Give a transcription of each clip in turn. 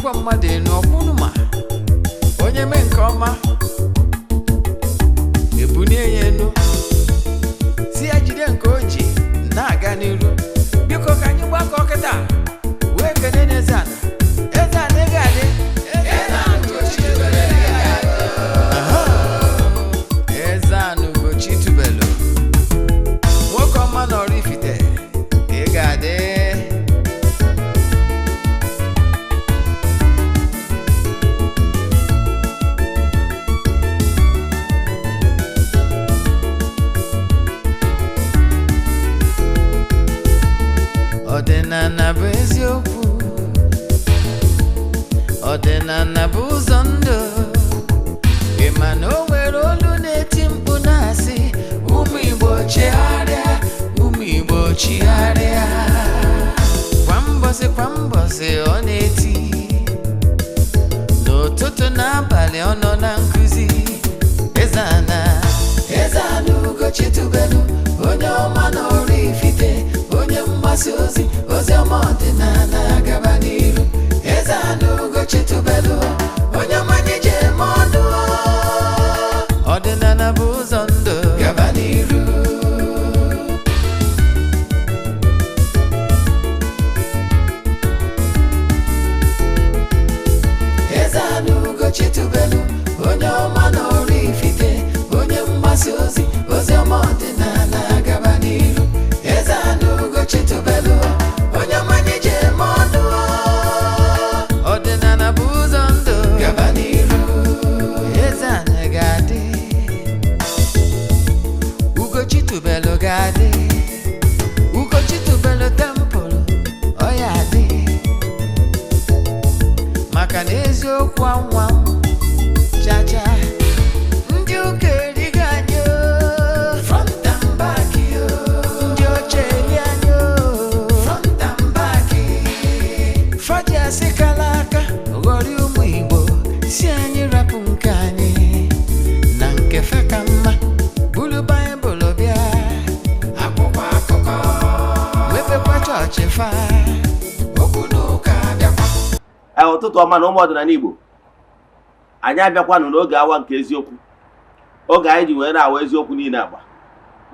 Na-ebunikwa mmadụ enu ọkwụnụ ma onye mee nke ọma ebunie ya enu, si ya jide nke o ji na-aga n'iru. Biko, ka anyị gbakọ kịta wee kene n'Eze Ana. Eze Ana, ego adị. Aha. Eze Ana Ugochi tubelu, nwoke ọma nọrọ Ifite, ị ga-adị. Ọdịnala bụ eziokwu, ọdịnala bụ ụzọ ndụ. Ị ma na o nwere olu na-eti mkpu na-asị, "Ụmụ Igbo, chigharịa, ụmụ Igbo, chigharịa." Kwa mbọsị kwa mbọsị ọ na-eti, n'ụtụtụ n'abalị ọ nọ na nkụzi. Eze Ana, Eze Ana Ugochi tubelu, onye ọma na ọrụ Ifite, onye mgbasa ozi ozi ọma ọdịnala, gaba n'iru. Eze Ana Ugochi tubelu, onye ọma anyị ji eme ọnụ. Ọdịnala bụ ụzọ ndụ, gaba n'iru. Eze Ana Ugochi tubelu, onye ọma na ọrụ Ifite, onye mgbasa ozi ozi ọma ọdịnala, gaba n'iru. Eze Ana Ugochi tubelu, onye ọma anyị ji eme ọnụ. Ọdịnala bụ ụzọ ndụ, gaba n'iru. Eze Ana ga-adị, Ugochi tubelu ga-adị, Ugochi tubelu temple ọ ya adị, maka na eziokwu anwa chacha. Ndị ụka erigo anyị o, front and back o. Ndị oche eri anyị o, front and back. Faji asị kala aka ghọrọ ụmụ Igbo, si anyị rapụ nke anyị na nke fe ka mma. Buru Baịbụl bịa, akwụkwọ akụkọ, mepekwa chọọchị fa, okwu na ụka bịakwa. Ee, ụtụtụ ọma na ụmụ ọdịnala Igbo. Anyị abịakwanụ n'oge awa nke eziokwu, oge anyị ji wee na-awa eziokwu niile agba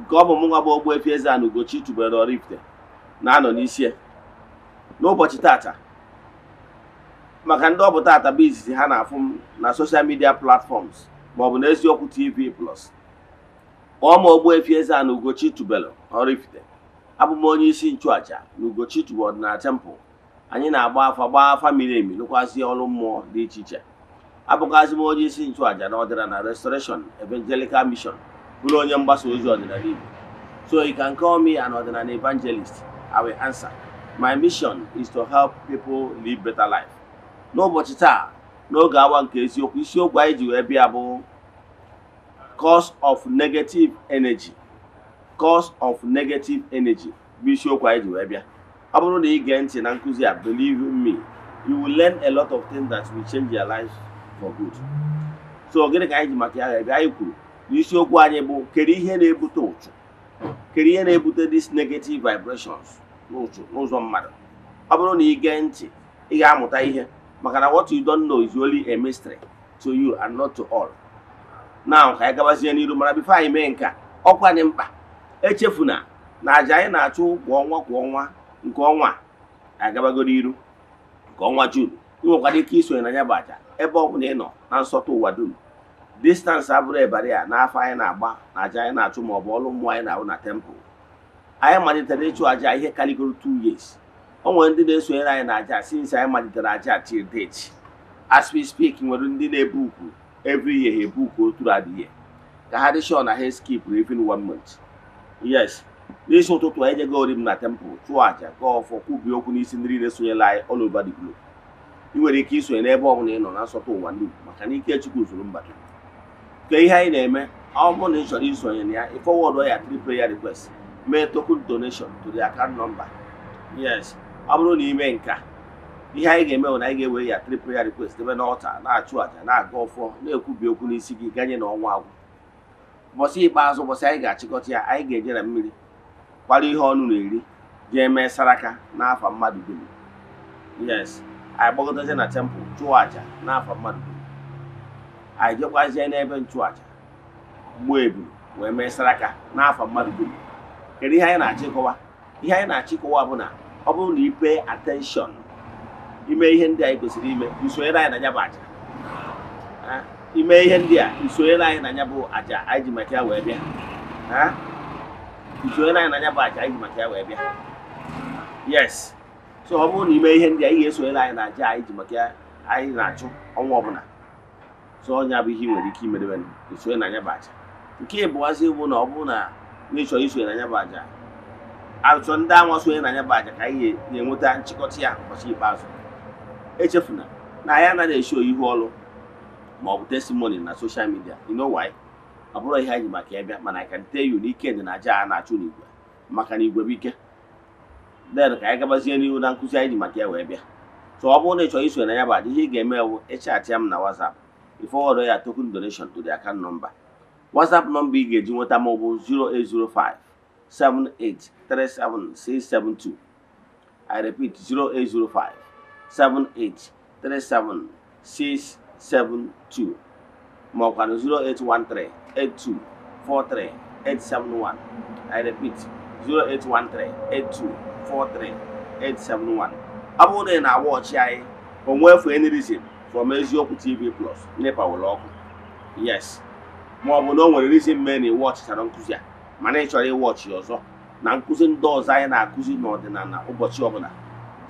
nke ọ bụ mụ nwa bụ Ogbuefi Eze-Ana Ugochi tubelu Oraifite na-anọ n'isi ya n'ụbọchị tata. Maka ndị ọ bụ tata bụ izizi ha na-afụ m na social media platforms maọbụ na Eziokwu TV Plus, kpọọ m Ogbuefi Eze-Ana Ugochi tubelu Oraifite. Abụ m onye isi nchụaja na Ugochi tubelu ọdịnala temple. Anyị na-agba afa, gbaa afa miri emi, lụkwazị ọrụ mmụọ dị iche iche. Abụkwazị m onye isi nchụaja na ọdịnala Restoration Evangelical Mission, bụrụ onye mgbasa ozi ọdịnala Igbo. So you can call me an ọdịnala evangelist, I will answer. My mission is to help people live better life. N'ụbọchị taa, n'oge awa nke eziokwu, isiokwu anyị ji wee bịa bụ cause of negative energy. Cause of negative energy bụ isiokwu anyị ji wee bịa. Ọ bụrụ na ị gee ntị na nkụzi a, believe me, you will learn a lot of things that will change your life for good. So gịnị ka anyị ji maka ya bịa? Anyị kwuru na isiokwu anyị bụ, kedu ihe na-ebute ụchụ? Kedu ihe na-ebute these negative vibrations n'ụchụ n'ụzọ mmadụ? Ọ bụrụ na ị gee ntị, ị ga-amụta ihe, maka na what you don't know is only a mystery to you and not to all. Now, ka anyị gabazie n'iru. Mana before anyị mee nke a, ọkwa dị mkpa, echefuna na aja anyị na-achụ kwa ọnwa kwa ọnwa, nke ọnwa a agabagoro iru, nke ọnwa June. Ị nwekwara ike isonye na ya bụ aja ebe ọ bụla ị nọ na nsọtụ ụwa dum. Distance abụrụ ebara ya n'afọ anyị na-agba na aja anyị na-achụ ma ọ bụ ọrụ mmụọ anyị na-ahụ na temple. Anyị malitere ịchụ aja ihe karịgoro 2 years. O nwere ndị na-esonyere anyị na aja since anyị malitere aja till date. As we speak, nwere ndị na-ebu ukwu every year, ha ebu ukwu otu adị year ka ha dị sure na ha skip even one month. Yes, n'isi ụtụtụ anyị jego ori m na temple, chụọ aja, gaa ọfọ, kwubie okwu n'isi ndị niile sonyere anyị all over the globe. Ị nwere ike isonye n'ebe ọbụla ị nọ na nsọtụ ụwa ndị, maka na ike Chukwu zuru mba dum. Ke ihe anyị na-eme, ọ bụrụ na ị chọrọ isonye na ya, ị forward ya three prayer request, mee token donation to the account number. Yes, ọ bụrụ na ime nke a, ihe anyị ga-eme bụ na anyị ga-ewere ya three prayer request debe n'altar, na-achụ àjà, na-aga ọfọ, na-ekwubi okwu n'isi gị ganye na ọnwa agwụ. Ụbọchị ikpeazụ, ụbọchị anyị ga-achịkọta ya, anyị ga-eje na mmiri kwara ihe ọnụ na-eri, jee mee saraka n'afa mmadụ dum. Yes, Anyị gbagọtazie na temple, chụọ àjà n'afọ mmadụ dum. Anyị jekwazie n'ebe nchụàjà, gbuo ebulu wee mee saraka n'afọ mmadụ dum. Kedu ihe anyị na-achọ ịkọwa? Ihe anyị na-achọ ịkọwa bụ na ọ bụrụ na i pay attention ime ihe ndị anyị kwesịrị ime, isonyere anyị na ya bụ àjà. Ime ihe ndị a, isonyere anyị na ya bụ àjà anyị ji maka ya wee bịa. Isonyere anyị na ya bụ àjà anyị ji maka ya wee bịa. Yes, so ọ bụrụ na ime ihe ndị a, ị ga-esonyere anyị na àjà anyị ji maka ya anyị na-achụ ọnwa ọbụla. So ọnya bụ ihe ị nwere ike imedebe, isonye na ya bụ àjà. Nke ịbụwazi bụ na ọ bụrụ na ị chọrọ isonye na ya bụ àjà, achọ ndị anwa sonye na ya bụ àjà ka anyị ga-enweta nchịkọta ya ụbọchị ikpeazụ. Echefuna na anyị anaghị e-show ihu ọrụ ma ọ bụ testimony na social media. You know why? Ọ bụrụ ihe anyị ji maka ya bịa, mana I can tell you na ike dị na aja a na-achụ n'igwe, maka na igwe bụ ike. Then ka anyị gabazie n'ihu na nkụzi anyị ji maka ya wee bịa. So ọ bụrụ na ị chọrọ isonye na ya bụ aja, ihe ị ga-eme bụ ị-chat ya m na WhatsApp, ị forward ya token donation to the account number. WhatsApp number ị ga-eji nweta m bụ 0805 7837672. I repeat, 0805 7837672, ma ọkwanụ 0813 8243 871. I repeat, 0813 8243 871. Ọ bụrụ na ị na-awa ọchị anyị onwe for any reason from Eziokwu TV Plus, NEPA were ọkụ, yes, ma ọ bụ na o nwere reason mee na ị-watchịchara nkụzi a, mana ị chọrọ ị-watch ọzọ na nkụzi ndị ọzọ anyị na-akụzi n'ọdịnala ụbọchị ọbụla,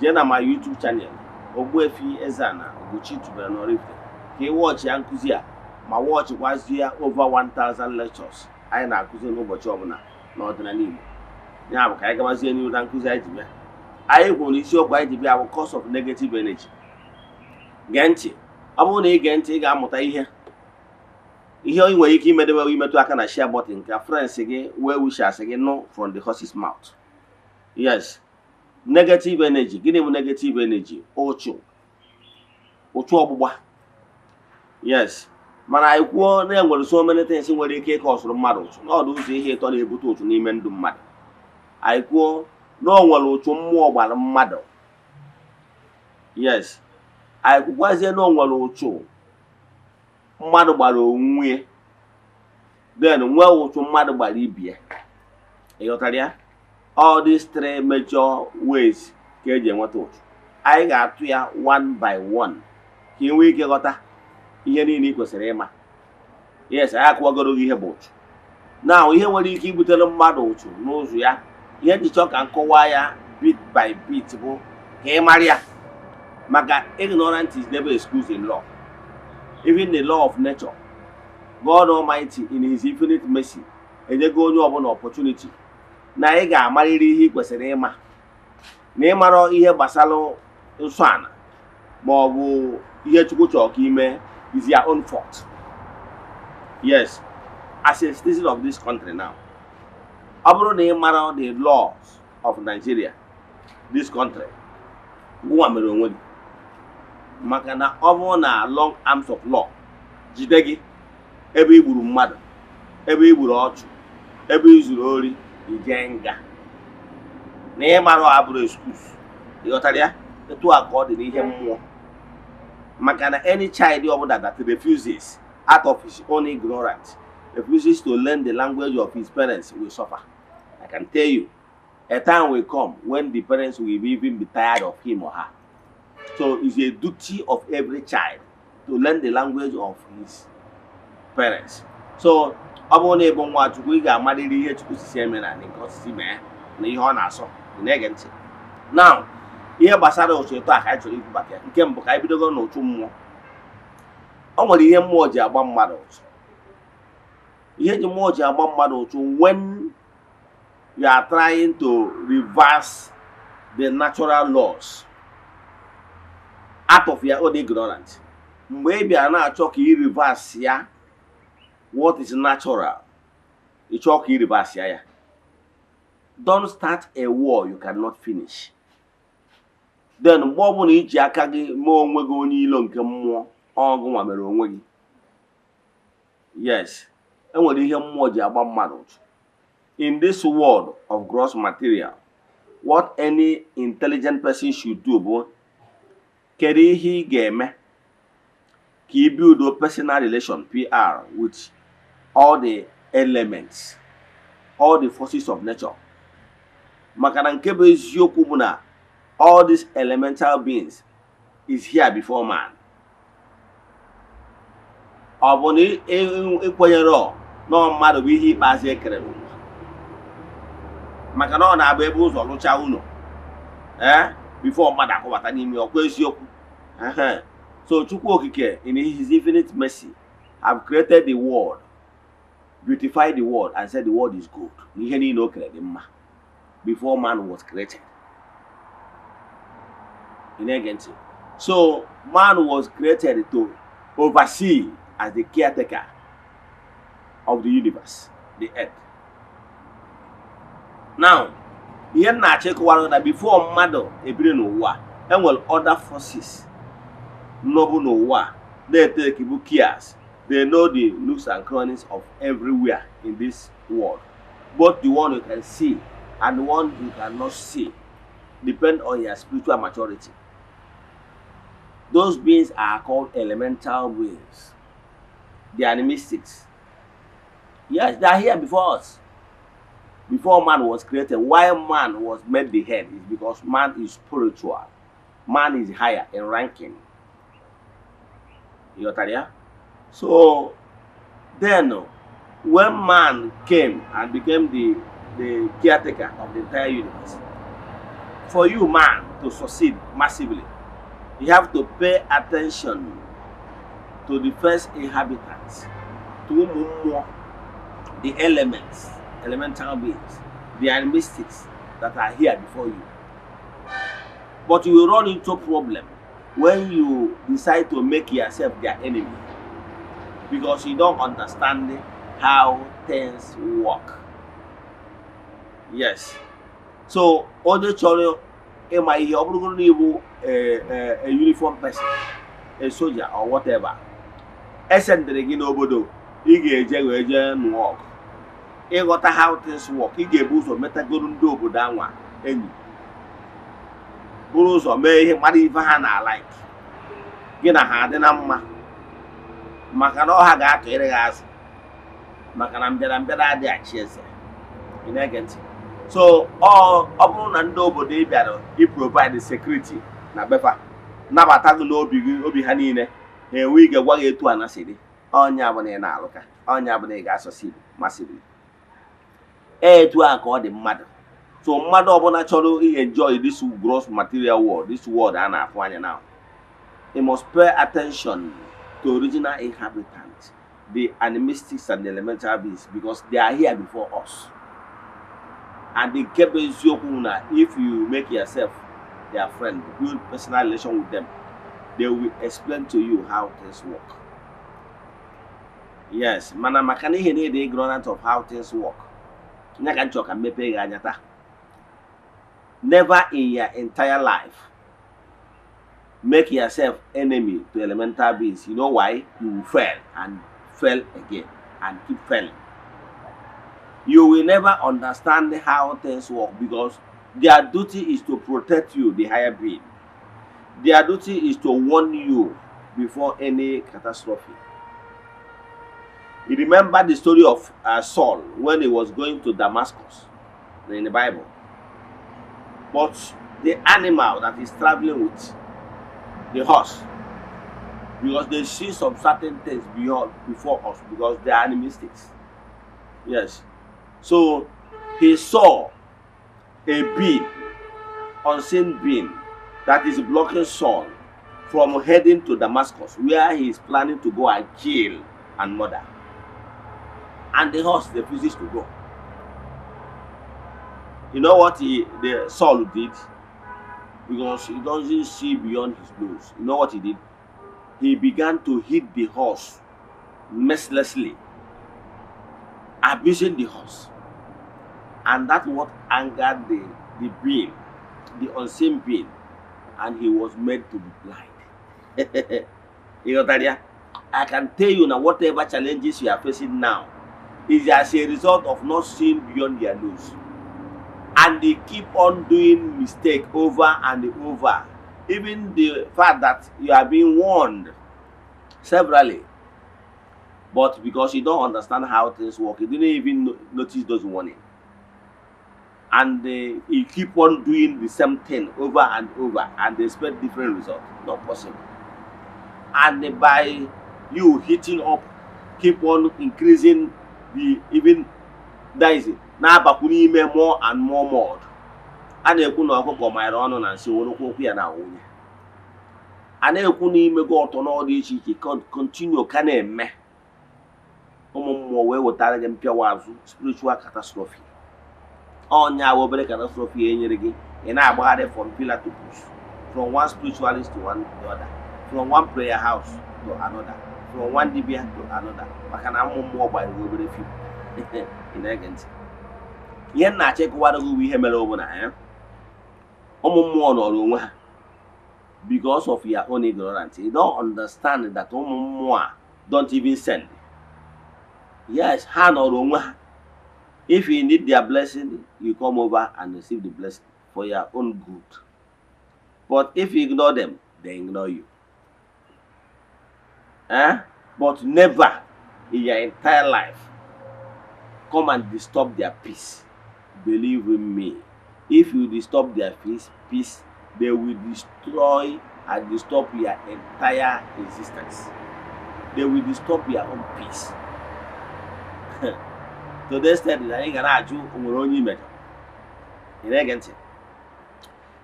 jee na ma YouTube channel Ogbuefi Eze-Ana Ugochi tubelu n'Oraifite ka ị watch ya nkụzi a, ma watchịkwazie ya over 1000 lectures anyị na-akụzi n'ụbọchị ọbụla n'ọdịnala Igbo. Ya bụ, ka anyị gabazie n'ihu na nkụzi anyị ji bịa. Anyị kwuru na isiokwu anyị ji bịa bụ cause of negative energy. Gee ntị. Ọ bụrụ na ị gee ntị, ị ga-amụta ihe. Ihe ị nwere ike imedebe, imetụ aka na share button ka friends gị, well wishers gị nụ from the horse's mouth. Yes, negative energy. Gịnị bụ negative energy? Ụchụ, ụchụ ọgbụgba. Yes, mana anyị kwuo na enwere so many things nwere ike ịkọsụrụ mmadụ ụchụ n'ọdụ ụzọ. Ihe ịtọ na-ebute ụchụ n'ime ndụ mmadụ. Anyị kwuo na o nwere ụchụ mmụọ gbara mmadụ. Yes, anyị kwukwazie na o nwere ụchụ mmadụ gbara onwe ya, then nwee ụchụ mmadụ gbara ibie. Ị ghọtara ya? All these three major ways ka eji enweta ụchụ. Anyị ga-atụ ya one by one ka ị nwee ike ghọta ihe niile ị kwesịrị ịma. Yes, anyị akụwagoro gị ihe bụ ụchụ na ihe nwere ike ibutere mmadụ ụchụ n'ụzọ ya. Ihe njichọ ka nkọwa ya bit by bit bụ ka ị mara ya, maka ignorance is never excuse in law, even the law of nature. God Almighty in his infinite mercy enyego onye ọbụla opportunity na ị ga-amarịrị ihe ị kwesịrị ịma. Na ịmara ihe gbasara nsọ ala ma ọ bụ ihe Chukwu chọrọ ka ime is your own fault. Yes, as a citizen of this country now, ọ bụrụ na ị mara the laws of Nigeria, this country, gụnwa mere onwe gị, maka na ọ bụrụ na long arms of law jide gị ebe ị gburu mmadụ, ebe ị gburu ọchụ, ebe ị zuru ori, ije nga. Na ị mara abụrụ excuse. Ị ghọtara ya? Etu a ka ọ dị n'ihe mmụọ, maka na any child ọbụla that refuses out of his own ignorance, refuses to learn the language of his parents, will suffer. I can tell you, a time will come when the parents will even be tired of him or her. So it's a duty of every child to learn the language of his parents. So ọ bụrụ na ị bụ nwa Chukwu, ị ga-amarịrị ihe Chukwu sisi eme na nke osisi mee na ihe ọ na-asọ. Ị na-ege ntị? Now, ihe gbasara ụchụ ịtọ a ka anyị chọrọ ikwu maka ya. Nke mbụ, ka anyị bidogo n'ụchụ mmụọ. O nwere ihe mmụọ ji agba mmadụ ụchụ. Ihe ji mmụọ ji agba mmadụ ụchụ: when you are trying to reverse the natural laws out of your own ignorance. Mgbe ị bịara na-achọ ka ị reverse ya what is natural, ị chọọ ka ị reverse ya. Don't start a war you cannot finish. Then mgbe ọbụla iji aka gị mee onwe gị onye ilo nke mmụọ, ọgụ nwa mere onwe gị. Yes, enwere ihe mmụọ ji agba mmadụ ụchụ. In this world of gross material, what any intelligent person should do bụ Kedu ihe ị ga-eme ka ị build a personal relation, PR, with all the elements, all the forces of nature? Maka na nke bụ eziokwu bụ na all these elemental beings is here before man. Ọ bụ na ịkwenyere nọọ mmadụ bụ ihe ikpeazụ ekere n'ụwa, maka na ọ na-abụ ebe ụzọ lụchaa ụlọ ee before mmadụ akụbata n'ime. Ọkwa eziokwu? Ehe. So Chukwu Okike, in his infinite mercy, have created the world, beautified the world and said the world is good, na ihe niile o kere dị mma before man was created. Ị na-ege ntị? So man was created to oversee as the caretaker of the universe, the earth. Now, ihe m na-achọ ịkọwara na before mmadụ ebiri n'ụwa, enwere other forces nọbụ n'ụwa na-etake bụ cares. They know the nooks and crannies of everywhere in this world, both the one you can see and the one you cannot see, depend on your spiritual maturity. Those beings are called elemental beings, the animistics. Yes, they are here before us, before man was created. Why man was made the head is because man is spiritual. Man is higher in ranking. You ghọtara ya? So then, when man came and became the caretaker of the entire universe, for you, man, to succeed massively, you have to pay attention to the first inhabitants, to ụmụ mmụọ, the elements, elemental beings, the animistics that are here before you. But you will run into problem when you decide to make yourself their enemy, because you don't understand how things work. Yes. So onye chọrọ ịma ihe, ọ bụrụgoro na ịbụ a uniform person, a soldier or whatever, esendịrị gị n'obodo ị ga-eje wee jee nụọ ọgụ, ịghọta how things work, ị ga-ebu ụzọ metagoro ndị obodo anwa enyi, buru ụzọ mee ihe mmadụ ife ha na like gị na ha adị na mma, maka na ọha ga-atụnyere gị azụ, maka na mbịara mbịara adịghị achị eze. Ị na-ege ntị? So ọ bụrụ na ndị obodo ị bịara i provide security na befa nabata gị n'obi gị, obi ha niile, ha enwe ike gwa gị etu a na si dị. Ọnya bụ na ị na-alụka, ọnya bụ na ị ga-asucceed massively. Etu a ka ọ dị mmadụ. So mmadụ ọbụla chọrọ enjoy this gross material world, this world a na-afụ anya now, you must pay attention to original inhabitants, the animistics and the elemental beings, because they are here before us. And the nke bụ eziokwu na if you make yourself their friend, build personal relation with them, they will explain to you how things work. Yes, mana maka na ihe na ịdị ignorant of how things work, ya ka m chọrọ ka m mepee gị anya taa. Never in your entire life make yourself enemy to elemental beings. You know why? You will fail and fail again and keep failing. You will never understand how things work, because their duty is to protect you, the higher being. Their duty is to warn you before any catastrophe. You remember the story of Saul when he was going to Damascus in the Bible? But the animal that he's traveling with, the horse, because they see some certain things beyond before us, because they are animistics. Yes. So he saw a being, unseen being, that is blocking Saul from heading to Damascus, where he is planning to go and kill and murder. And the horse refuses to go. You know what the Saul did? Because he doesn't see beyond his nose. You know what he did? He began to hit the horse mercilessly, abusing the horse. And that's what angered the being, the unseen being, and he was made to be blind. You know that, yeah? I can tell you now, whatever challenges you are facing now is as a result of not seeing beyond their nose. And they keep on doing mistake over and over. Even the fact that you are being warned severally, but because you don't understand how things work, you didn't even notice those warnings, and you keep on doing the same thing over and over and expect different results. Not possible. And by you heating up, keep on increasing the even, that is, na-abakwu n'ime more and more mud. A na-ekwu na ọkụkọ manyere ọnụ na nsị werụkwa okwu ya na nwunye. A na-ekwu na imego ọtọ n'ọdụ iche iche, continue ka na-eme, ụmụ mmụọ wee wetara gị mpịawa azụ, spiritual catastrophe. Ọnya bụ obere catastrophe e nyere gị, ị na-agbagharị from pillar to post, from one spiritualist to one the other, from one prayer house to another, from one dibia to another, maka na ụmụ mmụọ gbanyere gị obere fim. Ị na-ege ntị? Ihe m na-achọ ịkụwara gị bụ ihe mere bụ na ya ụmụ mmụọ nọrọ onwe ha. Because of your own ignorance, you don't understand that ụmụ mmụọ a don't even send. Yes, ha nọrọ onwe ha. If you need their blessing, you come over and receive the blessing for your own good, but if you ignore them, they ignore you, eh? But never in your entire life come and disturb their peace. Believe in me, if you disturb their peace, they will destroy and disturb your entire existence. They will disturb your own peace to the extent na ị ga na-ajụ o nwere onye imejọ. Ị na-ege ntị?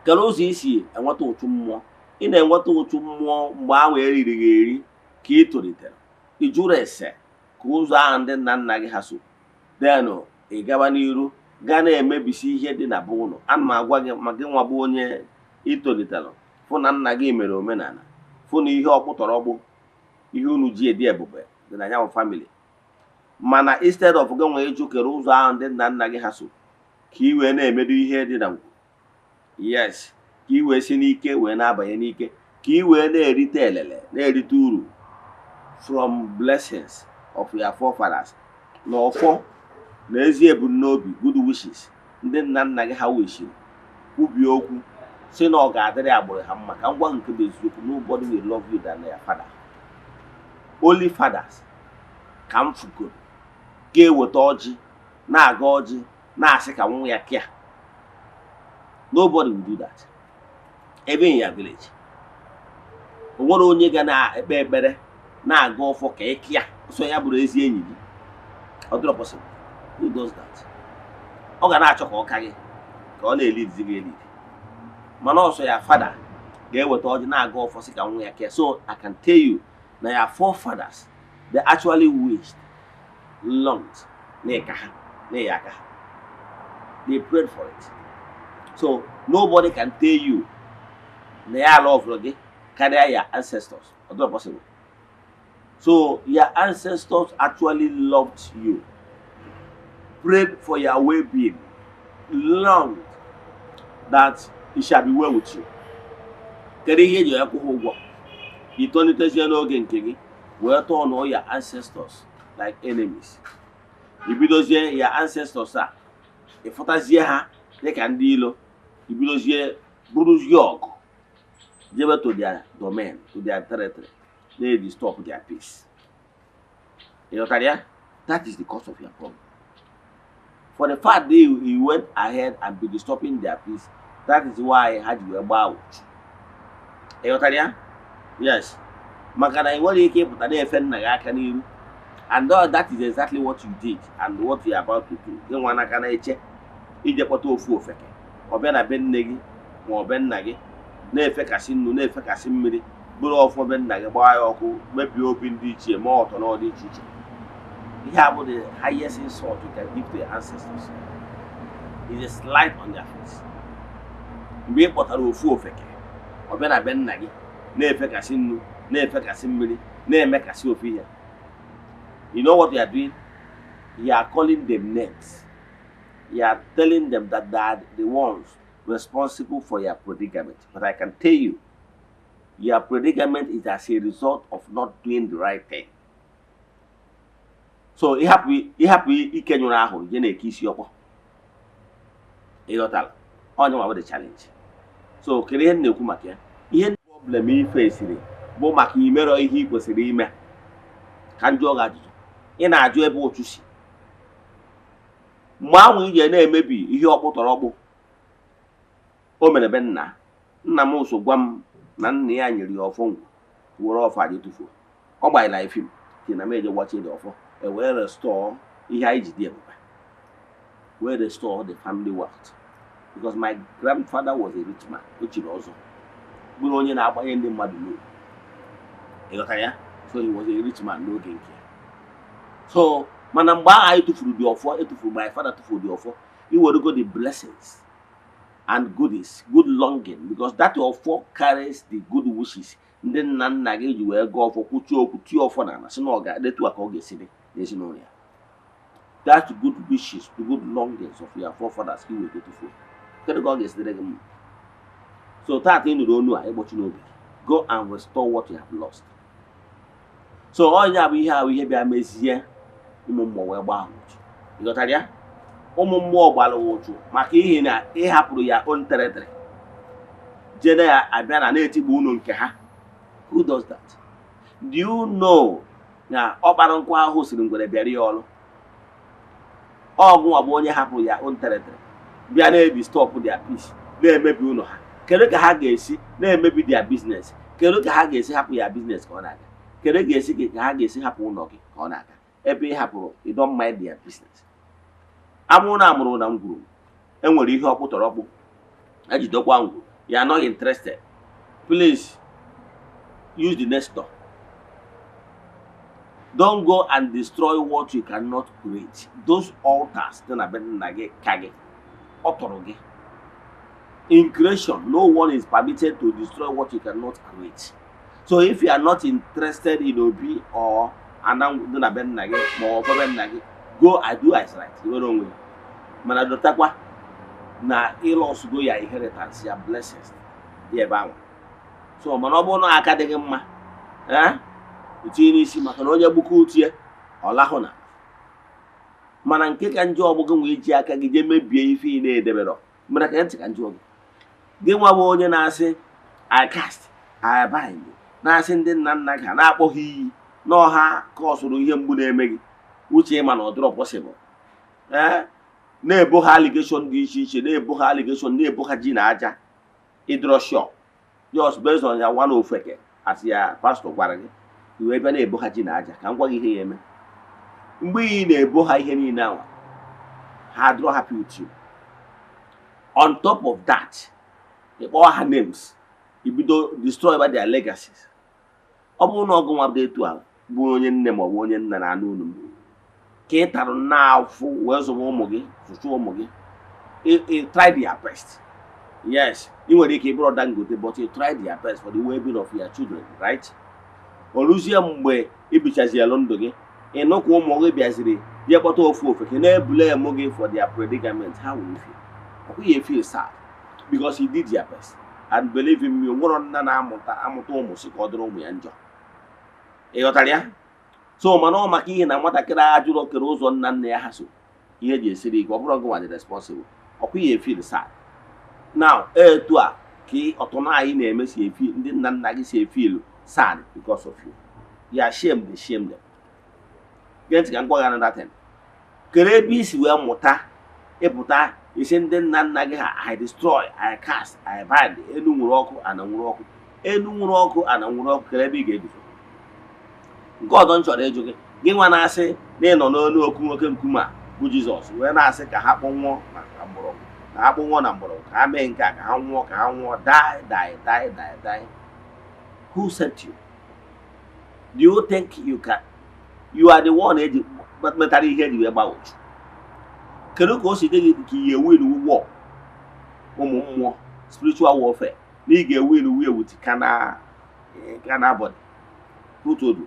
Kedu ụzọ isi enweta ụchụ mmụọ? Ị na-enweta ụchụ mmụọ mgbe ahụ eriri gị eri ka ị tolitere, ị jụrụ ese ka ụzọ ahụ ndị nna nna gị ha so, denụ ị gaba n'iru gaa na-emebisi ihe dị na be ụlọ. Ana m agwa gị ma gị nwa bụ onye itolitere fụ na nna gị mere omenala, fụ na ihe ọkpụtọrọgbụ, ihe unu ji edi ebube dị na ya bụ family, mana instead of gị nwee ịjụ kere ụzọ ahụ ndị nna nna gị ha so ka ị wee na-emedo ihe dị na ngwu, yes, ka ị wee si n'ike wee na-abanye n'ike, ka ị wee na-erite elele, na-erite uru from blessings of your forefathers na ọfọ na ezi ebumnobi, good wishes ndị nna nna gị ha wishiri, kwubie okwu si na ọ ga-adịrị agbụrụ ha mma. Ka m gwa nke bụ eziokwu, nobody will love you than your father. Only fathers ka m fugoro ga-eweta ọjị, na-aga ọjị, na-asị ka nwa ya kịa. Nobody will do that. Even in your village, o nwere onye ga na-ekpe ekpere, na-aga ọfọ ka ị kịa so ya bụrụ ezi enyi gị? Ọ dịrọ possible. Who does that? Ọ ga na-achọ ka ọ ka gị, ka ọ na-elidizi gị elidi, mana ọsọ ya father ga-eweta ọjị, na-aga ọfọ, sị ka nwa ya kịa. So I can tell you na your forefathers, they actually wished, longed na ịka ha na ịya aka ha. They prayed for it. So nobody can tell you na ya love gị karịa your ancestors. Ọ dịrọ possible. So your ancestors actually loved you, prayed for your well-being, longed that it shall be well with you. Kedu ihe eji akwụ ha ụgwọ? Itolitezie n'oge nke gị wee tọọ nụọ your ancestors like enemies. Ibidozie your ancestors a, ịfụtazie ha dịka ndị ilo, ibidozie buruzie ọgụ jebe to their domain, to their territory, na-disturb their peace. Ị ghọtara ya? That is the cause of your problem. For the fact that you went ahead and be disturbing their peace, that is why ha ji wee gbaa ụchụ. Ị ghọtara ya? Yes, maka na ị nwere ike ịpụta na-efe nna gị aka n'iru, and all that is exactly what you did and what you are about to do. Gị nwa n'aka na-eche ije kpọta ofu ofeke, ọ bịa na be nne gị ma ọ be nna gị, na-efekasị nnu, na-efekasị mmiri, bụrụ ọfọ be nna gị, gbaa ya ọkụ, mebie obi ndị ichie, ma ọtọ n'ọdị iche iche. Ihe a bụ the highest insult you can give to your ancestors, is a slight on their face. Mgbe ị kpọtara ofu ofeke, ọ bịa na be nna gị, na-efekasị nnu, na-efekasị mmiri, na-emekasị ofu ihe, you know what you are doing? You are calling them names. You are telling them that they are the ones responsible for your predicament. But I can tell you, your predicament is as a result of not doing the right thing. So ịhapụ ike nyụrụ ahụ je na-eke isi ọkpọ. Ịghọtara? Onye nwa bụ the challenge. So kedu ihe m na-ekwu maka ya? Ihe problem ife esiri bụ maka imerọ ihe ị kwesịrị ime. Ka m jụọ gị ajụjụ, ị na-ajụ ebe ụchụ si mgbe ahụ ije na-emebi ihe ọkpụtọrọkpụ o mere be nna nna m. So gwa m na nna ya nyere ya ọfọ ngwu, were ọfọ anyị tụfuo. Ọ gbanyere anyị film si na m eje gbachi dị ọfọ, e wee restore ihe anyị ji dị ebube, wee restore the family wealth, because my grandfather was a rich man. O chiri ọzọ, bụrụ onye na-agbanye ndị mmadụ n'obi. Ịghọtara ya? So he was a rich man n'oge nke ya. So mana mgbe ahụ anyị tụfuru dị ọfọ etufuru, my father tụfuru dị ọfọ, iwerego the blessings and goodies, good longing, because that ọfọ carries the good wishes ndị nna nna gị ji wee gọọ ọfọ, kwuchie okwu, tie ọfọ n'ala, sị na ọ ga-etu a ka ọ ga-esi dị n'ezinụlọ ya. That good wishes, the good longings of your forefathers ka i wee tụfuo, kedu ka ọ ga-esi dịrị gị mma? So taata ị nụrụ onu a, ịgbochi n'obi, go and restore what you have lost. So onye bụ ihe ahụ, ihe bịa mezie ụmụ mmụọ wee gbaa ụchụ. Ịghọtara ya? Ụmụ mmụọ gbara ụchụ maka ihi na ị hapụrụ ya own territory, jene ya abịa na na-etigbu unu nke ha. Who does that? Do you know na ọkpara nkụ ahụ siri ngwere bịara ya ọrụ? Ọgụnwa bụ onye hapụrụ ya own territory, bịa na-ebi stop their peace, na-emebi ụlọ ha. Kedu ka ha ga-esi na-emebi their business? Kedu ka ha ga-esi hapụ ya business ka ọ na-aga? Kedu ga-esi ka ha ga-esi hapụ ụlọ gị ka ọ na-aga ebe ị hapụrụ? You don't mind their business. Amụrụ na amụrụ na ngwuru, enwere ihe ọkpụtọrọkpụ ejidekwa ngwuru. You are not interested, please use the next door. Don't go and destroy what you cannot create. Those altars dị na be nna gị ka gị ọ tọrọ gị. In creation, no one is permitted to destroy what you cannot create. So if you are not interested in obi or ana dị na be nna gị ma ọ bụ be nna gị, go and do as right. Nwere onwe gị, mana dotakwa na ịlọsgo ya inheritance ya, blessings dị ebe ahụ. So mana ọ bụrụ na aka dị gị mma, ee, itinye n'isi, maka na onye gbuko utie ọ lahụ na. Mana nke ka njọ, ọgbụ gị nwee ji aka gị jee mebie ife ị na-edebere. Mana ka ntị ka njọ gị, gị nwa bụ onye na-asị "I cast, I bind", na-asị ndị nna nna gị ha, na-akpọ ha iyi n'ọha ka ọ sụrụ ihe mgbu na-eme gị uche, ịma na ọ dịrọ possible. Ee, na-ebo ha allegation dị iche iche, na-ebo ha allegation, na-ebo ha ji na aja. Ịdịrọ sure, just based on ya one ofeke as ya pastor gwara gị, i wee bịa na-ebo ha ji na aja. Ka m gwa gị ihe ya eme mgbe ị na-ebo ha ihe niile ahụ, ha adịrọ happy with you. On top of that, ị kpọọ ha names, ibido destroy by their legacies. Ọ bụrụ na ọgụ nwa dị etu a bụ onye nne ma ọ bụ onye nna na-anụ unu m, ka ị tara nna afụ wee zụwa ụmụ gị, zụcha ụmụ gị, you tried your best. Yes, ị nwere ike ịbụrụ Dangote, but you tried your best for the well-being of your children, right? O ruzie mgbe ị bichazielu ndụ gị, ịnụ ka ụmụ gị bịaziri jee kpọta ofu ofeke na-ebule emu gị for their predicament, how will you feel? Ọ ya feel sad because he did your best. And believe in me, o nwere nna na-amụta amụta ụmụ si ka ọ dịrị ụmụ ya njọ. Ị ghọtara ya? So mana ọ maka ihe na nwatakịrị a jụrụ kere ụzọ nna nna ya ha so, ihe eji esiri ike, ọ bụrụ gị nwa dị responsible, ọkwa ya feel sad. Now etu a ka ọtụna anyị na-eme si efi ndị nna nna gị si efeel sad because of you. Ya shame the shame them. Gee ntị ka m gwa gị another thing. Kere ebe isi wee mụta ịpụta isi ndị nna nna gị ha "I destroy, I cast, I bind"? Elu nwere ọkụ, ana nwere ọkụ, elu nwere ọkụ, ana nwere ọkụ. Kere ebe ị ga-eguzo? Nke ọzọ m chọrọ ịjụ gị, gị nwa na-asị na ị nọ n'olu okwu nwoke nkume a bụ Jizọs, wee na-asị ka ha kpọnwụọ na mgbọrọgwụ, ka ha kpọnwụọ na mgbọrọgwụ, ka ha mee nke a, ka ha nwụọ, ka ha nwụọ, die, die, die, die, die. Who sent you? Do you think you can? You are the one eji metara ihe eji wee gba ụchụ. Kedu ka o si dị gị ka ihe win war ụmụ mmụọ, spiritual warfare, na ị ga-ewin win with carnal body? Who told you?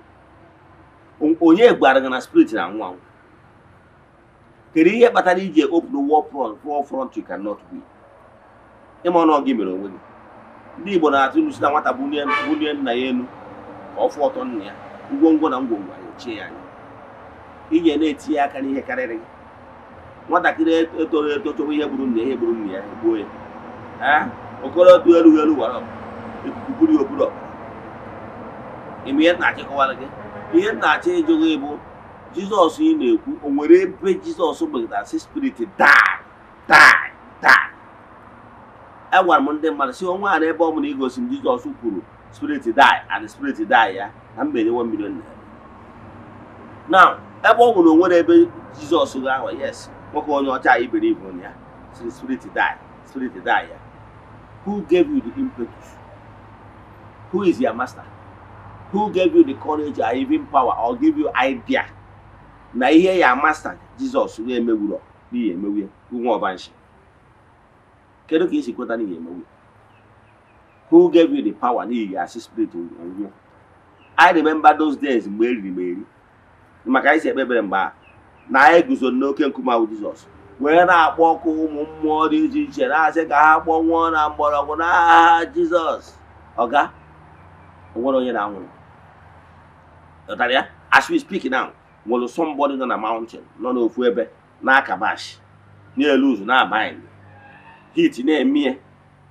Onye gwara gị na spirit na anwụ anwụ? Kedu ihe kpatara iji open war front, war front you cannot win? Ịma ọnụ gị mere onwe gị. Ndị Igbo na-atụ ilu si na nwata bunie bunie nna ya elu ka ọ fụ ọtọ nna ya, ngwongwo na ngwongwo anyị ochie ya anya. Ije na-etinye aka n'ihe karịrị gị. Nwatakịrị etoro eto chọwa ihe gburu nna ya, ihe gburu nna ya, egbuo ya. Ee, okoro erughị eru wara ọgụ. Ikuku buru ya, oburu ọbara. Ime ihe na-achịkọwara gị, ihe m na-achọ ịjụ gị bụ, Jizọs ị na-ekwu, o nwere ebe Jizọs megidere sị, "Spirit, die, die, die"? Agwara m ndị mmadụ si onwe a n'ebe ọ bụla igosi m Jizọs kwuru, "Spirit, die," and spirit die ya, na mba enye 1 million naira. Now, ebe ọ bụ na o nwere ebe Jizọs ga-ahụ, yes, nwoke onye ọcha iberibe ya sịrị, "Spirit, die," spirit die ya. Who gave you the impetus? Who is your master? Who gave you the courage or even power or give you idea na ihe ya master Jizọs ga-emewuro n'ihi emewu ya? Nwa ọbanshi, kedu ka isi kweta n'ihi emewu? Who gave you the power n'ihi asị spirit nwụọ? I remember those days mgbe eriri m eri maka anyị si ekpe ekpere mgbe a na anyị guzo n'oke nkume ahụ Jizọs wee na-akpọ ọkụ ụmụ mmụọ dị iche iche, na-asị ka ha kpọnwụọ na mgbọrọgwụ n'aha Jizọs. Ọga, o nwere onye na-anwụrụ ghọtara ya. As we speak now, nwere somebody nọ na mountain, nọ n'ofu ebe na-akabash na-elu ụzụ na-abind hit na-emie,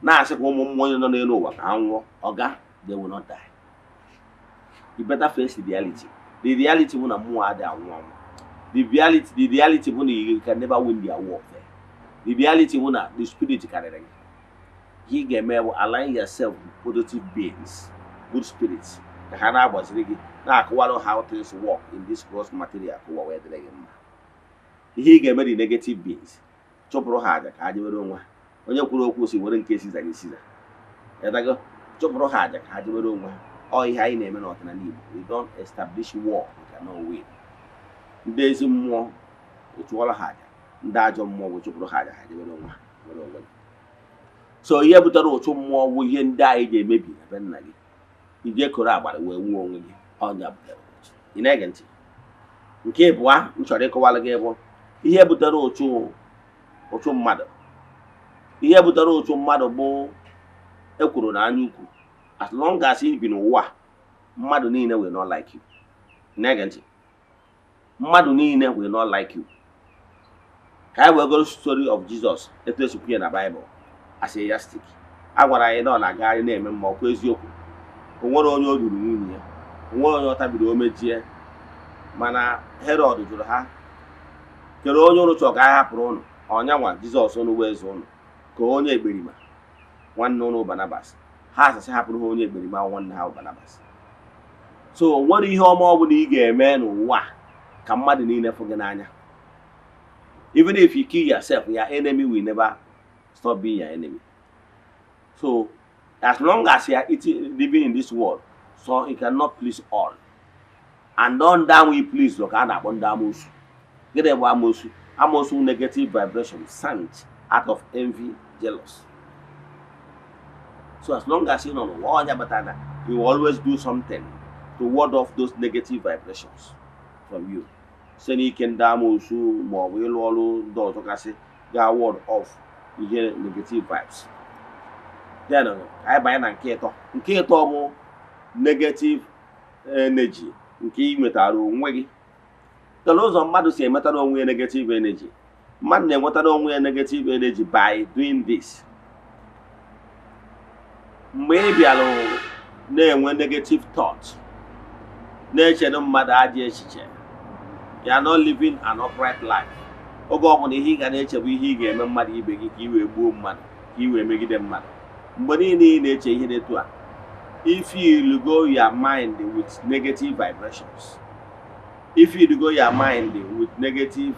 na-asị ka ụmụ mmụọ nọ n'elu ụwa ka ha nwụọ. Ọga, they will not die. You better face the reality. The reality bụ na mmụọ adịghị anwụ anwụ. The reality bụ na you can never win their warfare. The reality bụ na the spirit karịrị gị. Ihe ị ga-eme bụ align yourself with positive beings, good spirits, ka ha na-agbaziri gị, na-akụwarụ how things work in this gross material, ka ụwa wee dịrị gị mma. Ihe ị ga-eme, the negative beings, chụpụrụ ha aja ka ha jewere onwe ha. Onye kwuru okwu si were nke Siza nye Siza yadago. Chụpụrụ ha aja ka ha jewere onwe ha. Ọ ihe anyị na-eme n'ọdịnala Igbo. We don't establish war we cannot win. Ndị ezi mmụọ chụọrọ ha aja, ndị ajọ mmụọ bụ chụpụrụ ha aja, ha jewere onwe ha, were onwe gị. So ihe butere ụchụ mmụọ bụ ihe ndị anyị ga-emebi na be nna gị, ije koro agbara wee nwuo onwe gị. Ọnya butere ụchụ. Ị na-ege ntị? Nke ịbụa m chọrọ ịkọwara gị bụ ihe butere ụchụ, ụchụ mmadụ. Ihe butere ụchụ mmadụ bụ ekwuru na anya ukwu. As long as ị bi n'ụwa, mmadụ niile will not like you. Na-ege ntị? Mmadụ niile will not like you. Ka anyị wee goro story of Jesus etu esi kwuye na Bible as a yardstick. A gwara anyị na ọ na-agagharị na-eme mma, ọkwa eziokwu? O nwere onye o duru nwunye ya, o nwere onye ọ tabiri omejie. Mana Herọd jụrụ ha, "Kedu onye ụnụ chọrọ ka anyị hapụrụ ụnụ? Ọnyanwa Jizọs ụnụ wee eze ụnụ, ka onye ekperima nwanne ụnụ Barnabas?" Ha asịsị hapụrụ ha onye ekperima nwanne ha Barnabas. So o nwere ihe ọma ọ bụla ị ga-eme n'ụwa ka mmadụ niile fụ gị n'anya. Even if you kill yourself, your enemy will never stop being your enemy. So as long as you are eating, living in this world, so you cannot please all. And ndị ahụ you please ka a na-akpọ ndị amoosu. Gịnị bụ amoosu? Amoosu, negative vibration sent out of envy, jealous. So as long as ị nọ n'ụwa, ọnya batara na you will always do something to ward off those negative vibrations from you, site n'ike ndị amoosu ma ọ bụ ịlụ ọrụ ndị ọzọ kasị ga ward off ihe negative vibes. Then anyị banye na nke ịtọ. Nke ịtọ bụ negative energy nke ị nwetara onwe gị. Kedu ụzọ mmadụ si emetara onwe ya negative energy? Mmadụ na-enwetara onwe ya negative energy by doing this: mgbe ị bịara na-enwe negative thought, na-echere mmadụ ajọ echiche, you are not living an upright life. Oge ọbụla ihe ị ga na-eche bụ ihe ị ga-eme mmadụ ibe gị, ka ị wee gbuo mmadụ, ka ị wee megide mmadụ, mgbe niile ị na-eche ihe dị etu a, if you go your mind with negative vibrations, if you go your mind with negative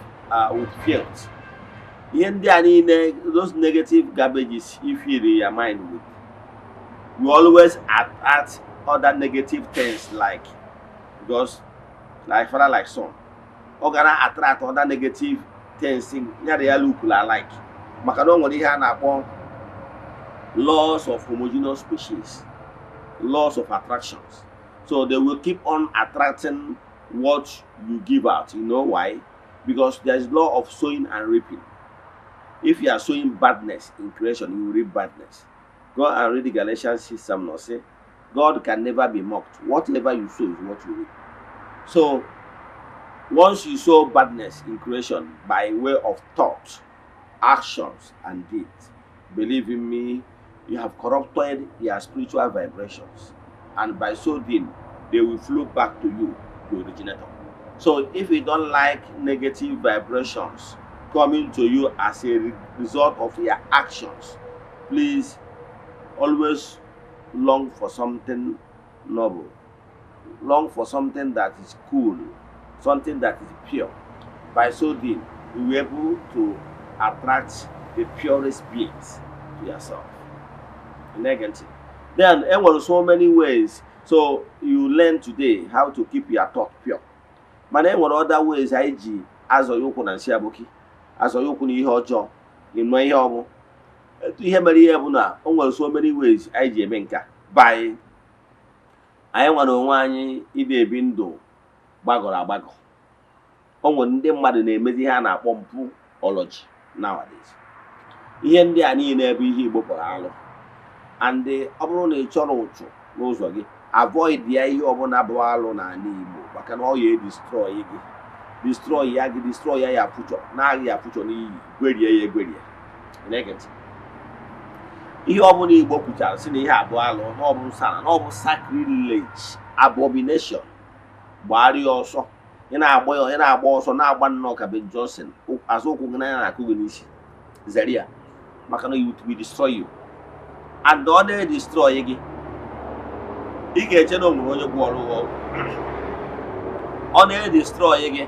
with filth, ihe ndị a niile, those negative garbages, if you your mind with, you always attract other negative things, like, because like father like son, ọ gara attract other negative things ya na ya look alike, maka na o nwere ihe a na-akpọ laws of homogeneous species, laws of attractions. So they will keep on attracting what you give out. You know why? Because there is law of sowing and reaping. If you are sowing badness in creation, you will reap badness. Go and read the Galatians 6 7, say God can never be mocked. Whatever you sow is what you reap. So once you sow badness in creation by way of thought, actions and deeds, believe in me, You have corrupted their spiritual vibrations, and by so doing, they will flow back to you, the originator. So if you don't like negative vibrations coming to you as a result of your actions, please always long for something noble, long for something that is cool, something that is pure. By so doing, you will be able to attract the purest beings to yourself. Negative. Then there were so many ways. So you learn today how to keep your thought pure. Mana e nwere other ways anyị ji azọ ya ụkwụ na nsị aboki, azọ ya ụkwụ na ihe ọjọọ, ịnụ ihe ọ bụ etu ihe mere ihe bụ na o nwere so many ways anyị ji eme nke a by anyị nwere onwe anyị ịdị ebi ndụ gbagọrọ agbagọ. O nwere ndị mmadụ na-emezi ihe a na-akpọ mpụ ology nowadays. Ihe ndị a niile bụ ihe Igbo kpọrọ alụ, and ọ bụrụ na ị chọrọ ụchụ n'ụzọ gị, avoid ya, ihe ọbụla bụ alụ n'ala Igbo, maka na ọ ya edestroy gị, destroy ya gị, destroy ya ya future, na-aghị ya future n'iyi, gwerie ya egwerie. Ị na-ege ntị? Ihe ọbụla Igbo kwuchara si na ihe abụọ alụ, na ọ bụ nsara, na ọ bụ sacrilege, abomination, gbara ya ọsọ. Ị na-agba ya, ị na-agba ọsọ, na-agba nnọọ ka Ben Johnson, azụ ụkwụ gị n'anya na-akụ gị n'isi. Zere ya, maka na it will destroy you, and ọ na-edestroy gị, ị ga-eche na o nwere onye gwọrọ gị ọgwụ. Ọ na-edestroy gị,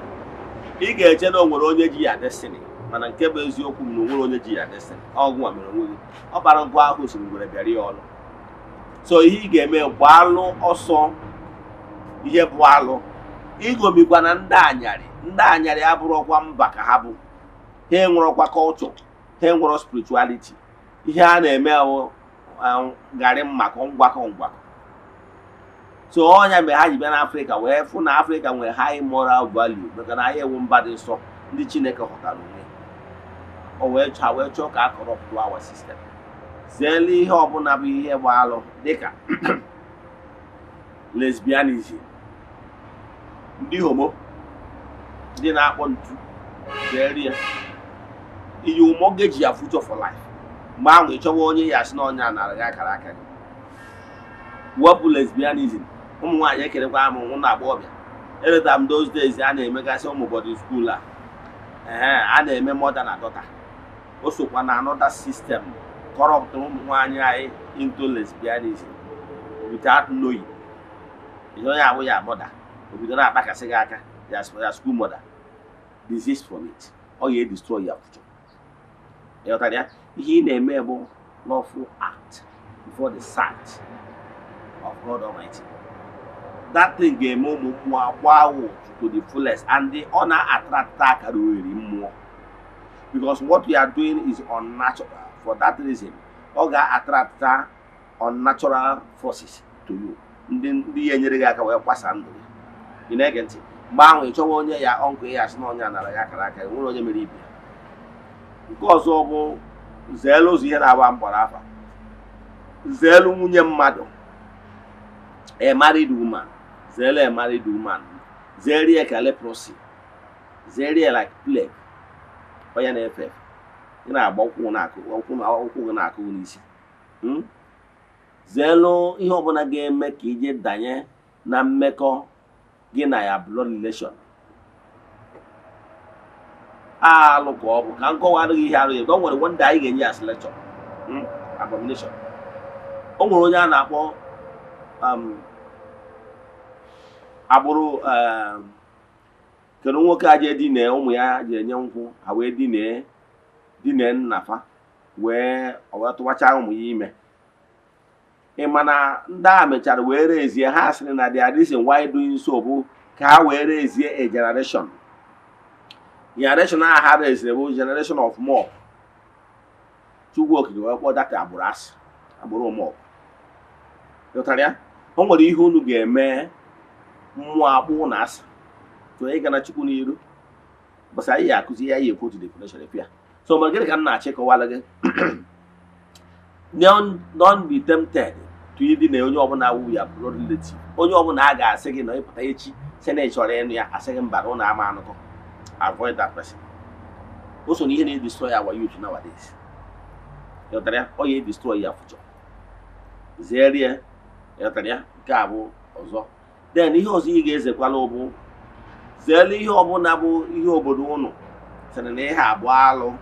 ị ga-eche na o nwere onye ji ya destiny, mana nke bụ eziokwu m na o nwere onye ji ya destiny. Ọgwụ a mere onwe gị, ọ kpara nkụ ahụ siri ngwere bịara ya ọnụ. So ihe ị ga-eme, gbaalụ ọsọ ihe bụ alụ. Igomikwa na ndị anyarị, ndị anyarị abụrụkwa mba ka ha bụ. Ha enwerọkwa culture, ha enwerọ spirituality. Ihe a na-eme bụ garị mmakọ, ngwakọ ngwakọ. So ọnya mere ha ji bịa n'Afrịka wee fụ na Afrịka nwere high moral value, maka na anyị ewu mba dị nsọ, ndị Chineke hụtara onwe o wee chọọ, wee chọọ ka a corrupt our system. Zeelu ihe ọbụla bụ ihe bụ alụ, dịka lesbianism, ndị homo, ndị na-akpọ ntu. Zeere ya. You mortgage your future for life. Mgbe ahụ ị chọwa onye ya asị na onye a nara gị akara aka gị. Wepụ lesbianism. Ụmụ nwaanyị ekerekwa amụ ụmụ agbọghọbịa. Eleta m those days a na-emegasị ụmụ boarding school a, ee, a na-eme mother na daughter. O sokwa na another system corrupt ụmụ nwaanyị anyị into lesbianism without knowing. Ihe onye abụ ya mother, obido na-akpakasị gị aka ya, ya school mother. Desist from it. Ọ ga-edestroy your future. Ịghọtara ya? Ihe ị na-eme bụ lawful act before the sight of God Almighty. That thing ga-eme ụmụ mmụọ agba ụtụ to the fullest, and ọ na-attract akara ohere mmụọ, because what you are doing is unnatural. For that reason, ọ ga-attract unnatural forces to you, ndị ya enyere gị aka wee kwasa ndụ gị. Ị na-ege ntị? Mgbe ahụ ị chọwa onye ya ọnkụ ya asị na onye a nara ya akara aka ya, nwere onye mere ibe ya. Nke ọzọ bụ zeelu ụzọ ihe na-agba mgbọrọ afa. Zeelu nwunye mmadụ, a married woman. Zeelu a married woman, zeere ya ka leprosy, zeere ya like plague. Onye na-efe efe, ị na-agba ụkwụ na-akụ ụkwụ na ụkwụ gị na-akụ gị n'isi. Zeelu ihe ọbụla ga-eme ka ije danye na mmekọ gị na ya, blood relation. Alụ ka ọ bụ ka nkọwa adịghị ihe arụ ya. O nwere one day anyị ga-enye ya as lecture. Abomination. O nwere onye a na-akpọ agbụrụ kedu nwoke a ji edine ụmụ ya ji enye nkwụ ha wee dinee dinee nnafa wee o wee tụwacha ụmụ ya ime. Ị ma na ndị a mechara wee rezie ha, sịrị na their reason why doing so bụ ka ha wee rezie a generation. Generation ahụ ha reziri bụ generation of mob. Chukwu Okike wee kpọọ data agbụrụ asị, agbụrụ mob. Ghọtara ya? O nwere ihe unu ga-eme mmụọ akpụ na asị tụọ ịga na Chukwu n'iru. Bọsị anyị ya akụzi ya, ya ekwu otu definition efu ya. So ma gịnị ka m na-achọ ịkọwara gị? Don't be tempted to ịdị na onye ọbụla wụ ya blood relative. Onye ọbụla a ga-asị gị na ịpụta echi sị na ị chọrọ ịnụ ya, asị gị mba, na ụlọ ama anụkọ, avoid that person. O so na ihe na-edestroy our youth nowadays. Ghọtara ya? Ọ ya edestroy ya future. Zeere ya. Ịghọtara ya? Nke a bụ ọzọ. Then ihe ọzọ ị ga-ezekwala bụ zeere ihe ọbụla bụ ihe obodo ụnụ sịrị na ihe abụọ alụ.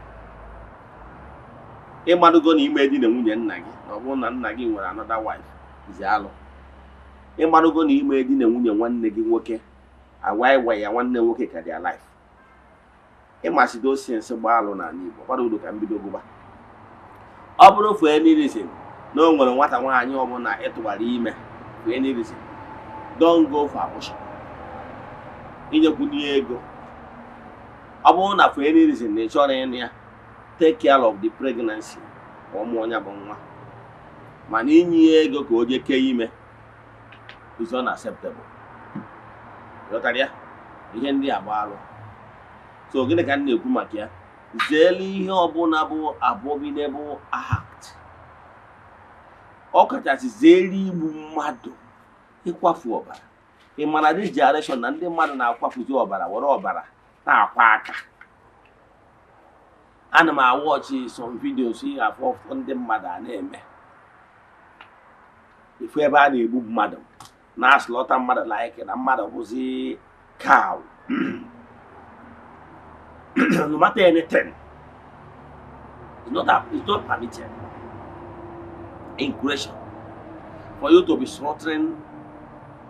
Ịmadugo na ime di na nwunye nna gị, na ọ bụrụ na nna gị nwere another wife, zi alụ. Ịmadugo na ime di na nwunye nwanne gị nwoke, agwa ịgwa ya nwanne nwoke ka dị alive. Ịmasị those things gba alụ n'ala Igbo gbara uru ka mbido gụba. Ọ bụrụ for any reason na o nwere nwata nwaanyị ọbụla ịtụwara ime, for any reason, don't go for abortion. Inyekwunye ego, ọ bụrụ na for any reason na ị chọrọ ịnụ ya, take care of the pregnancy ka ọ mụọ ya bụ nwa. Mana inye ya ego ka o jee kee ime is unacceptable. Ghọtara ya? Ihe ndị a bụ alụ. So gịnị ka m na-ekwu maka ya? Zeelu ihe ọbụla bụ abominable act, ọ kachasị zeelu igbu mmadụ, ịkwafu ọbara. Ị ma na this generation na ndị mmadụ na-akwafuzi ọbara, were ọbara na-akwa aka. Ana m awatchi some videos, ị ga-afụ ọtụtụ ndị mmadụ a na-eme ifu ebe a na-egbu mmadụ, na-aslaughter mmadụ like na mmadụ bụzi cow. No matter anything, it's not permitted in creation for you to be slaughtering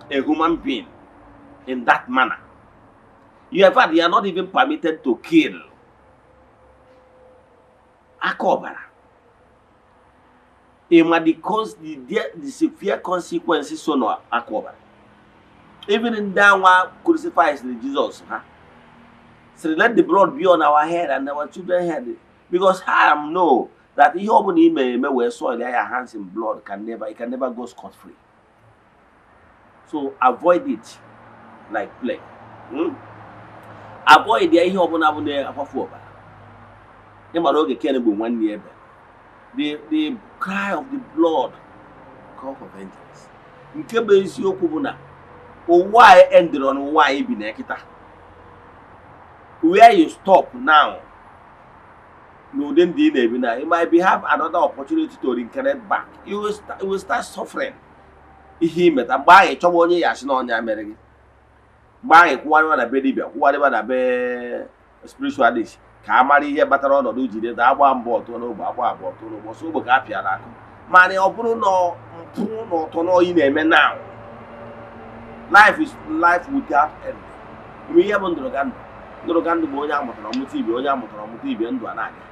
a human being in that manner. You, in fact, you are not even permitted to kill. Aka ọbara, ịma the severe consequences so na aka ọbara. Even ndị anwa crucified Jesus, ha sịrị, "Let the blood be on our head and our children head," because ha know that ihe ọbụla ị mere eme wee soil your hands in blood can never, it can never go scot free. So avoid it like plague. Avoid ya. Ihe ọbụla bụ na-akwafu ọbara. Ịmara oge Ken bụ nwanne ya ebe, the cry of the blood call for vengeance. Nke bụ eziokwu bụ na ụwa anyị endịrọ n'ụwa anyị bi na kịta. Where you stop now n'ụdị ndụ ị na-ebi na, you might be have another opportunity to reincarnate back. You will start suffering ihe imeta. Mgbe ahụ ị chọwa onye ya asị na ọnya mere gị. Mgbe ahụ ị kwụgharịwa na be dibịa, kwụgharịwa na be spiritualist ka a mara ihe kpatara ọnọdụ jiri da agba mbọ ọtụ n'ogbe, agba abụọ ọtụ n'ogbe, ọsọ ogbe ka a pịara akụ. Mana ọ bụrụ na mpụ na ọtọ n'oyi na-eme now, life is life without end. Ime ihe bụ ndụrụga ndụ. Ndụrụga ndụ bụ onye amụtara ọmụta ibe, onye amụtara ọmụta ibe, ndụ a na-aga.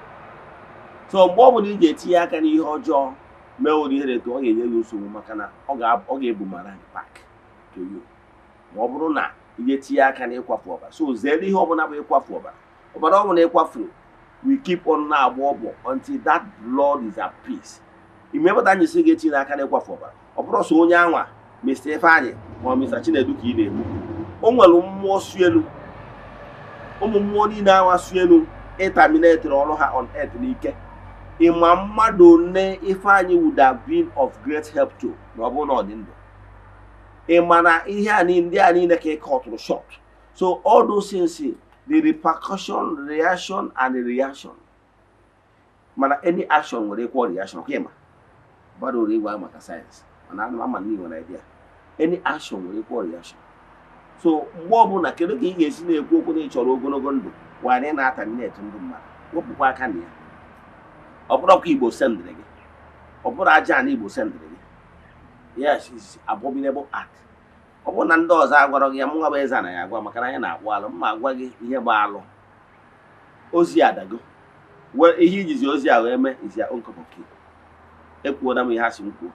So mgbe ọ bụla ị ga-etinye aka n'ihe ọjọọ, mee ụdị ihe etu ọ ga-enye gị nsogbu, maka na ọ ga-eboomerang back to you ma ọ bụrụ na ị ga-etinye aka n'ịkwafu ọbara. So zere ihe ọbụla bụ ịkwafu ọbara. Ọbara ọbụla ịkwafuru, we keep on na-agba ọbọ until that blood is at peace. Imepụta anyị si ga-etinye aka n'ịkwafu ọbara, ọ bụrụ sọ onye anwa Mr. Ifeanyị ma ọ Mr. Chinedu ka ị na-egbu, o nwere mmụọ su elu, ụmụ mmụọ niile anwa su elu ịterminateịrị ọrụ ha on earth n'ike. Ịma mmadụ one Ifeanyị would have been of great help to na ọ bụrụ na ọ dị ndụ? Ịma na ihe a niile, ndị a niile ka ị cutụrụ short. So all those things, the repercussion, reaction and the reaction. Mana any action nwere equal reaction. Ọkwa ịma gbara uru ịgwa maka sayensị, mana ana m ama na ị nwere idea. Any action nwere equal reaction. So mgbe ọbụla, kedu ka ị ga-esi na-ekwu okwu na ị chọrọ ogologo ndụ wara ị na-aterminate ndụ mmadụ? Wepụkwa aka na ya. Ọ bụrụkwa Igbo sendịrị gị, ọ bụrụ aja na Igbo sendịrị gị. Yes, is abominable act. Ọ bụrụ na ndị ọzọ agwarọ gị ya, mụnwa bụ eze na ya agwa, maka na anyị na-akpụ alụ mma agwa gị ihe bụ alụ. Ozi adago. Ihe ijizi ozi a wee mee is your own cup of tea. Ekwuola m ihe a sị m kwuo.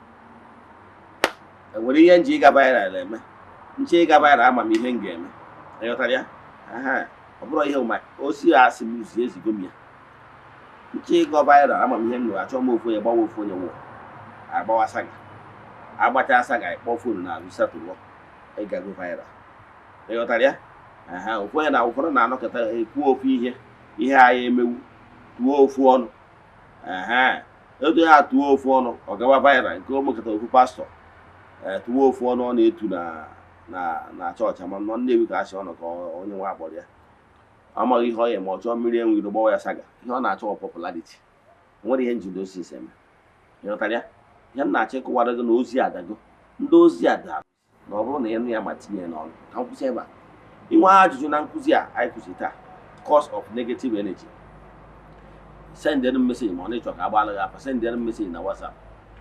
Enwere ihe nji ịga viral eme nche ịga viral, ama m ihe m ga-eme. Ịghọtara ya? Aha, ọ bụrụ ihe ma osi a sị m zie, ezigo m ya. Nche ịga viral, ama m ihe m nwere. Achọ m ofu onye gbawa, ofu onye nwụọ, agbawa saga, agbacha saga, ịkpọ phone na azụ setụlụọ, ịgago viral. Ịghọtara ya? Aha, ofu onye na ụfọdụ na-anọkọta ekwu ofu ihe, ihe anyị emewu tuo ofu ọnụ. Ehe, etu ya tuo ofu ọnụ, ọ gawa viral. Nke o mekọtara ofu pastọ, ee, tuo ofu ọnụ, ọ na-etu na chọọchị ama nọ Nnewi ka a sị ọnụ ka onye nwe akpọrọ ya amaghị ihe ọ ya ma ọ chọọ mmiri enwe iro gbawa ya saga. Ihe ọ na-achọ popularity. Nwere ihe njido osisi eme. Ịghọtara ya? Ihe m na-achọ ịkọwara gị na ozi adago ndị ozi ada, na ọ bụrụ na ịnụ ya ma tinye ya n'ọrụ. Ka m kwụsị ebe a. Inwe ajụjụ na nkụzi a anyị kụzi taa, cause of negative energy, send m message. Ma ọ na-ịchọ ka agbaala gị afa, send m message na WhatsApp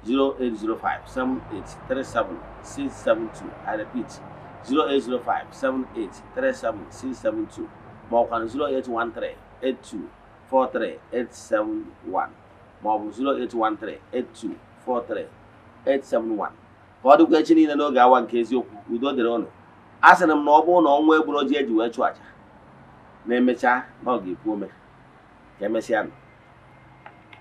0805 7837 672. I repeat, 0805 7837 672, ma ọkwa 0813 8243 871, ma ọ bụ 0813 8243 871. Ka ọ dịkwa echi niile n'oge awa nke eziokwu. Udo dịrị ụnụ. A sịrị m na ọ bụrụ na ọnwa egburu ji eji wee chụọ aja na-emecha na ọ ga-ekwu ome. Ka emesịa nụ.